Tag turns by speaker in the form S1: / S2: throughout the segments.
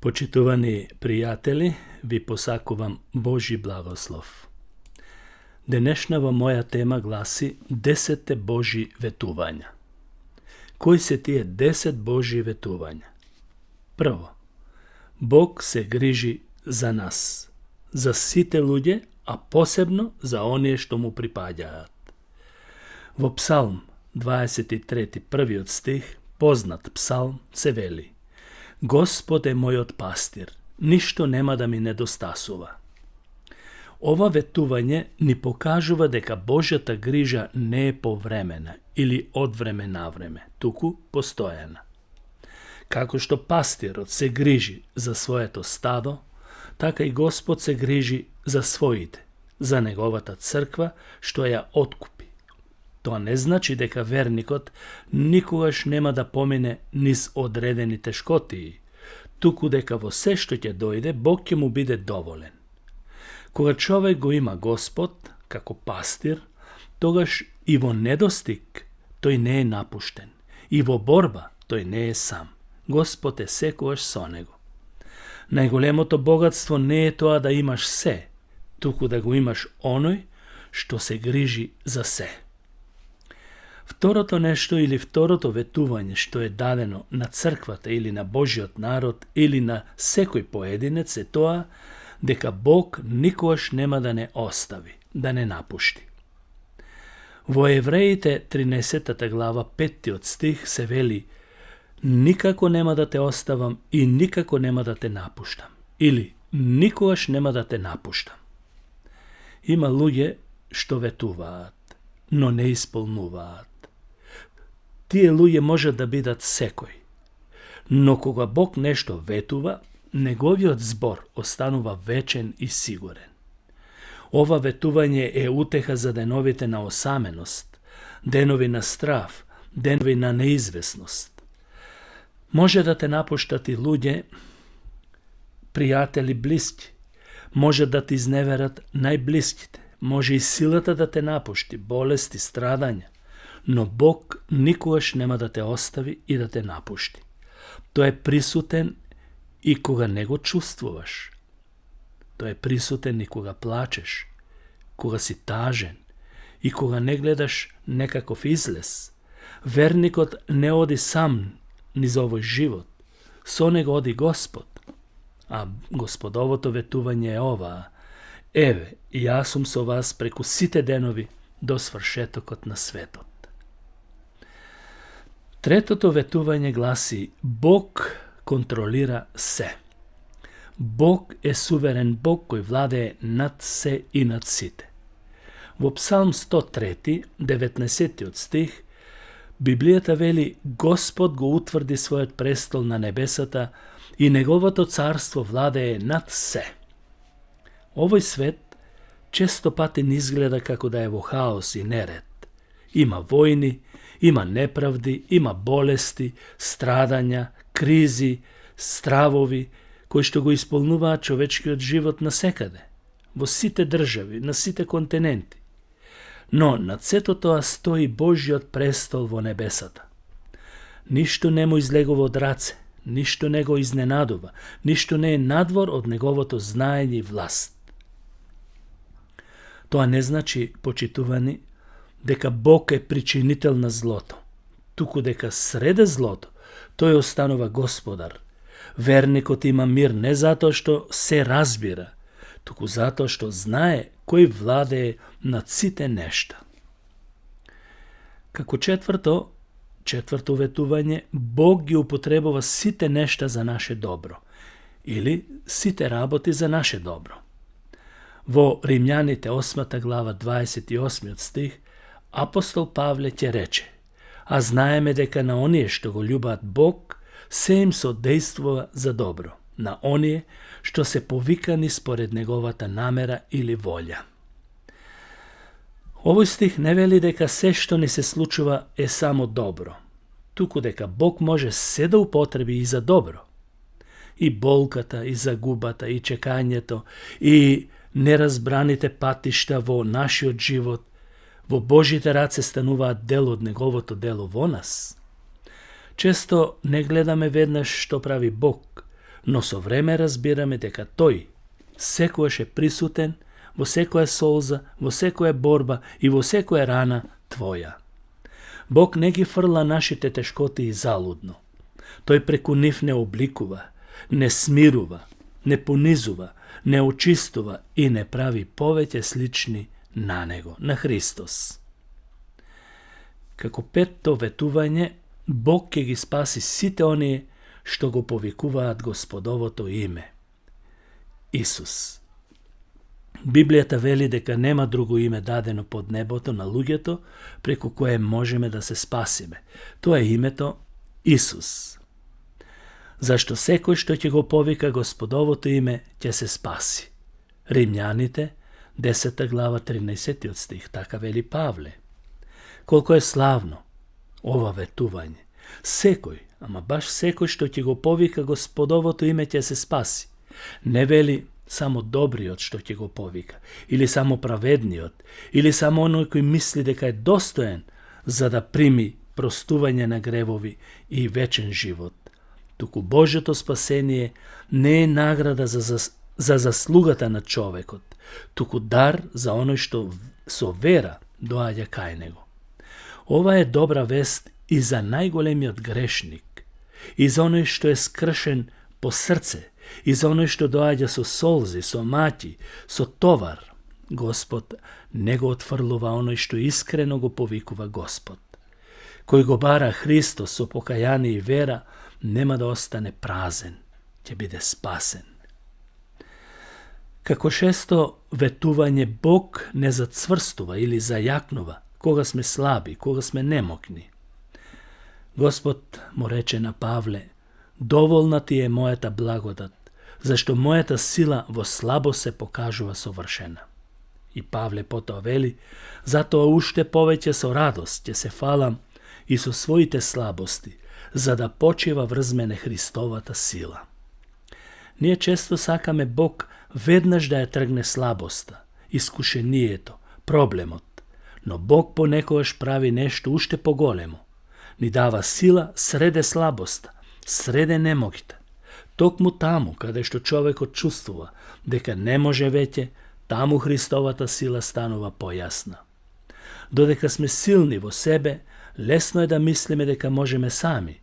S1: Почитувани пријатели, ви посакувам Божи благослов. Денешнава моја тема гласи 10 Божи ветувања. Кои се тие 10 Божи ветувања? Прво, Бог се грижи за нас, за сите луѓе, а посебно за оние што му припаѓаат. Во Псалм 23, првиот стих, познат псалм, се вели: Господ е мојот пастир, ништо нема да ми недостасува. Ова ветување ни покажува дека Божјата грижа не е повремена или од време на време, туку постојана. Како што пастирот се грижи за своето стадо, така и Господ се грижи за своите, за неговата црква што ја откупи. Тоа не значи дека верникот никогаш нема да помине низ одредени тешкотии, туку дека во се што ќе дојде, Бог ќе му биде доволен. Кога човек го има Господ, како пастир, тогаш и во недостиг тој не е напуштен, и во борба тој не е сам. Господ е секогаш со него. Најголемото богатство не е тоа да имаш се, туку да го имаш оној што се грижи за се. Второто нешто или второто ветување што е дадено на црквата или на Божиот народ или на секој поединец е тоа дека Бог никогаш нема да не остави, да не напушти. Во Евреите 13 глава 5 стих се вели: Никако нема да те оставам и никако нема да те напуштам, или никогаш нема да те напуштам. Има луѓе што ветуваат, но не исполнуваат. Тие луѓе може да бидат секој. Но кога Бог нешто ветува, неговиот збор останува вечен и сигурен. Ова ветување е утеха за деновите на осаменост, денови на страв, денови на неизвестност. Може да те напуштат и луѓе, пријатели блиски, може да ти изневерат најблиските, може и силата да те напушти, болести, страдања, но Бог никогаш нема да те остави и да те напушти. Тој е присутен и кога не го чувствуваш. Тој е присутен и кога плачеш, кога си тажен и кога не гледаш некаков излез. Верникот не оди сам низ овој живот, со него оди Господ. А Господовото ветување е ова: Еве, јас сум со вас преку сите денови до свршетокот на светот. Третото ветување гласи: Бог контролира се. Бог е суверен Бог кој владее над се и над сите. Во Псалм 103, 19 стих, Библијата вели: Господ го утврди својот престол на небесата и неговото царство владее над се. Овој свет често пати не изгледа како да е во хаос и неред. Има војни, има неправди, има болести, страдања, кризи, стравови, кои што го исполнуваат човечкиот живот насекаде, во сите држави, на сите континенти. Но над сето тоа стои Божјиот престол во небесата. Ништо не му излегува од раце, ништо не го изненадува, ништо не е надвор од неговото знаење и власт. Тоа не значи, почитувани, дека Бог е причинител на злото, туку дека среде злото тој останува господар. Верникот има мир не затоа што се разбира, туку затоа што знае кој владее над сите нешта. Како четврто ветување, Бог ги употребува сите нешта за наше добро, или сите работи за наше добро. Во Римјаните 8 глава 28 стих, апостол Павле ќе рече: А знаеме дека на оние што го љубат Бог, се им содействува за добро, на оние што се повикани според неговата намера или волја. Овој стих не вели дека се што ни се случува е само добро, туку дека Бог може се да употреби и за добро. И болката, и загубата, и чекањето, и неразбраните патишта во нашиот живот, во Божите раце стануваат дел од неговото дело во нас. Често не гледаме веднаш што прави Бог, но со време разбираме дека тој секојаш е присутен во секоја солза, во секоја борба и во секоја рана твоја. Бог не ги фрла нашите тешкоти и залудно. Тој преку нив не обликува, не смирува, не понизува, не очистува и не прави повеќе слични на Него, на Христос. Како петто ветување, Бог ќе ги спаси сите оние што го повикуваат Господовото име. Исус. Библијата вели дека нема друго име дадено под небото на луѓето преку кое можеме да се спасиме. Тоа е името Исус. Зашто секој што ќе го повика Господовото име ќе се спаси. Римјаните, 10 глава, 13 стих, така вели Павле. Колко е славно ова ветување. Секој, ама баш секој што ќе го повика Господовото име ќе се спаси. Не вели само добриот што ќе го повика, или само праведниот, или само оној кој мисли дека е достоен за да прими простување на гревови и вечен живот. Туку Божјото спасение не е награда за заслугата на човекот, туку дар за оној што со вера доаѓа кај него. Ова е добра вест и за најголемиот грешник, и за оној што е скршен по срце, и за оној што доаѓа со солзи, со маќи, со товар. Господ не го отфрлува оној што искрено го повикува Господ. Кој го бара Христос со покаяние и вера, нема да остане празен, ќе биде спасен. Како шесто ветување, Бог не зацврстува или зајакнува кога сме слаби, кога сме немокни. Господ му рече на Павле: доволна ти е мојата благодат, зашто мојата сила во слабост се покажува совршена. И Павле потоа вели: затоа уште повеќе со радост ќе се фалам и со своите слабости, за да почива врз мене Христовата сила. Ние често сакаме Бог веднаш да ја тргне слабоста, искушението, проблемот, но Бог понекогаш прави нешто уште поголемо. Ни дава сила среде слабоста, среде немоќта. Токму таму, каде што човекот чувствува дека не може веќе, таму Христовата сила станува појасна. Додека сме силни во себе, лесно е да мислиме дека можеме сами,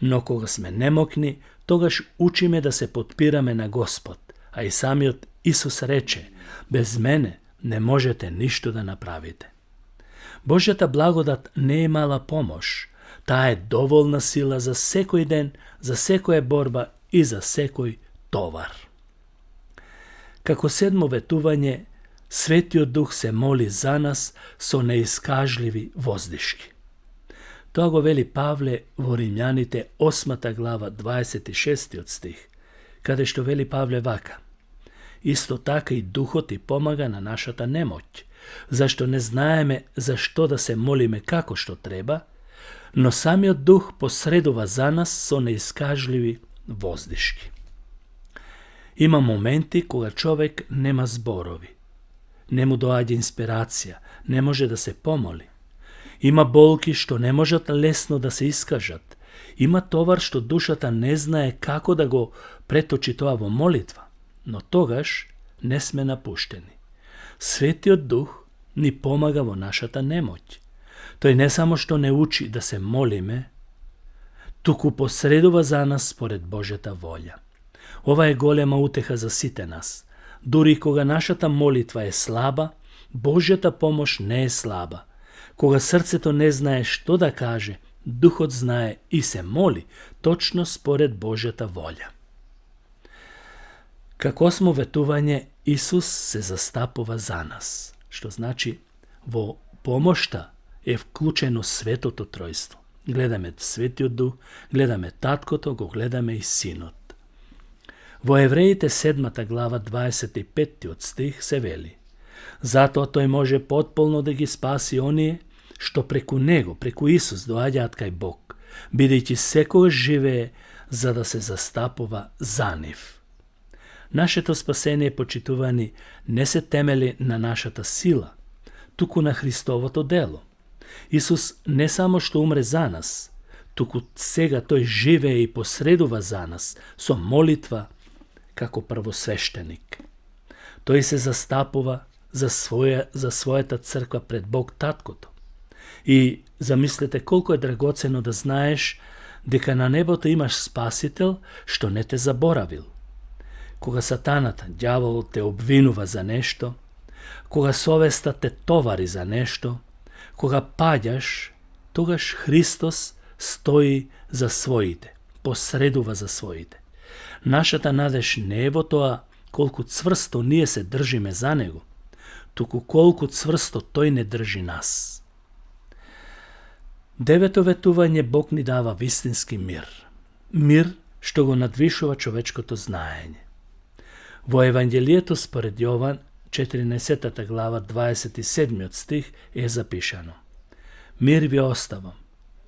S1: но кога сме немокни, тогаш учиме да се подпираме на Господ, а и самиот Исус рече: без мене не можете ништо да направите. Божјата благодат не е мала помош, таа е доволна сила за секој ден, за секоја борба и за секој товар. Како седмо ветување, Светиот Дух се моли за нас со неискажливи воздишки. Тоа го вели Павле во Римјаните 8 глава 26 стих, каде што вели Павле вака: исто така и Духот и помага на нашата немоќ, зашто не знаеме за што да се молиме како што треба, но самиот Дух посредува за нас со неискажливи воздишки. Има моменти кога човек нема зборови, не му доаѓа инспирација, не може да се помоли. Има болки што не можат лесно да се искажат. Има товар што душата не знае како да го преточи тоа во молитва, но тогаш не сме напуштени. Светиот Дух ни помага во нашата немоќ. Тој не само што не учи да се молиме, туку посредува за нас според Божјата волја. Ова е голема утеха за сите нас. Дури кога нашата молитва е слаба, Божјата помош не е слаба. Кога срцето не знае што да каже, Духот знае и се моли точно според Божјата волја. Како осмо ветување, Исус се застапува за нас, што значи во помошта е вклучено Светото Тројство. Гледаме Светиот Дух, гледаме Таткото, го гледаме и Синот. Во Евреите 7 глава 25 стих се вели: затоа тој може потполно да ги спаси оние што преку него, преку Исус доаѓаат кај Бог, бидејќи секогаш живее за да се застапува за нив. Нашето спасение, почитувани, не се темели на нашата сила, туку на Христовото дело. Исус не само што умре за нас, туку сега тој живее и посредува за нас со молитва како првосвештеник. Тој се застапува за својата црква пред Бог Таткото. И замислете колку е драгоцено да знаеш дека на небото имаш Спасител што не те заборавил. Кога сатаната, ѓаволот, те обвинува за нешто, кога совеста те товари за нешто, кога паѓаш, тогаш Христос стои за своите, посредува за своите. Нашата надеж не е во тоа колку цврсто ние се држиме за Него, туку колку цврсто Тој не држи нас. Девето ветување Бог ни дава вистински мир. Мир што го надвишува човечкото знаење. Во Евангелието според Јован, 14 глава, 27 стих е запишано: Мир ви оставам,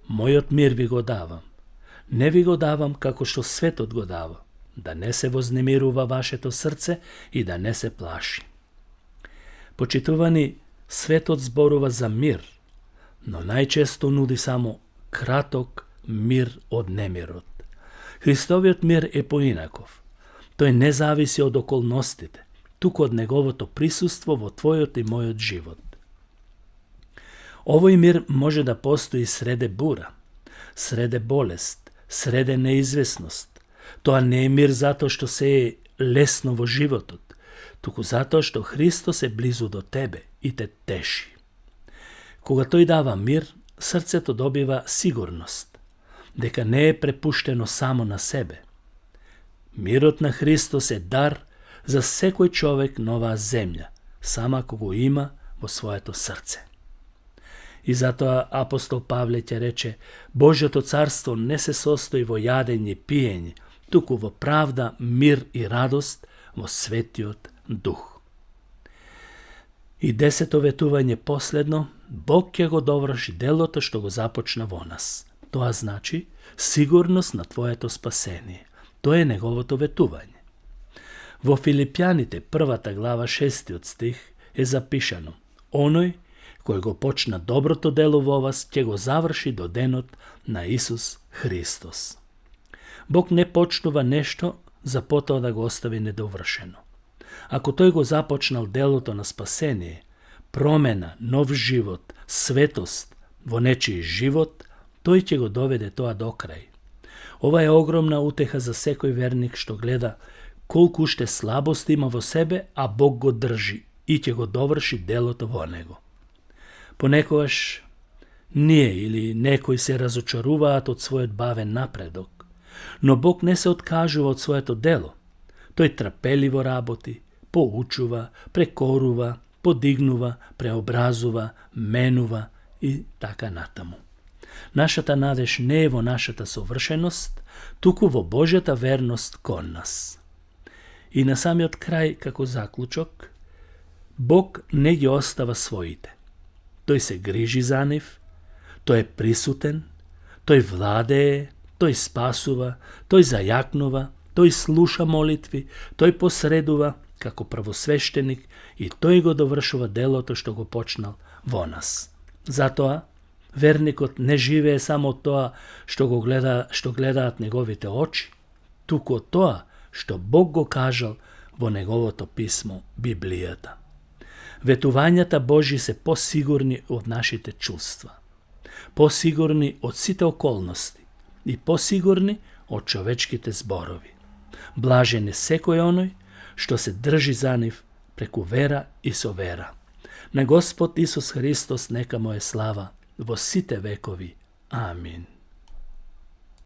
S1: мојот мир ви го давам. Не ви го давам како што светот го дава, да не се вознемирува вашето срце и да не се плаши. Почитувани, светот зборува за мир, но најчесто нуди само краток мир од немирот. Христовиот мир е поинаков. Тој не зависи од околностите, туку од Неговото присуство во твојот и мојот живот. Овој мир може да постои среде бура, среде болест, среде неизвестност. Тоа не е мир затоа што се е лесно во животот, туку затоа што Христос е близу до тебе и те теши. Кога Тој дава мир, срцето добива сигурност, дека не е препуштено само на себе. Мирот на Христос е дар за секој човек на оваа земја, само ако го има во своето срце. И затоа апостол Павле ќе рече: Божјото царство не се состои во јадење и пиење, туку во правда, мир и радост во Светиот Дух. И 10-то ветување последно: Бог ќе го доврши делото што го започна во нас. Тоа значи сигурност на твоето спасение. Тоа е неговото ветување. Во Филипјаните 1 глава 6 стих е запишано: Оној кој го почна доброто дело во вас ќе го заврши до денот на Исус Христос. Бог не почнува нешто за потоа да го остави недовршено. Ако Тој го започнал делото на спасение, промена, нов живот, светост во нечiji живот, Тој ќе го доведе тоа до крај. Ова е огромна утеха за секој верник што гледа колку уште слабост има во себе, а Бог го држи и ќе го доврши делото во него. Понекогаш ние или некои се разочаруваат од својот бавен напредок, но Бог не се откажува од своето дело. Тој трпеливо работи, поучува, прекорува, подигнува, преобразува, менува и така натаму. Нашата надеж не е во нашата совршеност, туку во Божјата верност кон нас. И на самиот крај, како заклучок, Бог не ги остава своите. Тој се грижи за нив, тој е присутен, тој владее, тој спасува, тој зајакнува, тој слуша молитви, тој посредува како првосвештеник и тој го довршува делото што го почнал во нас. Затоа, верникот не живее само од тоа што гледаат неговите очи, туку од тоа што Бог го кажал во неговото писмо, Библијата. Ветувањата Божји се посигурни од нашите чувства, посигурни од сите околности и посигурни од човечките зборови. Блажен е секој оној што се држи за нив преку вера и со вера. На Господ Исус Христос нека му е слава во сите векови. Амин.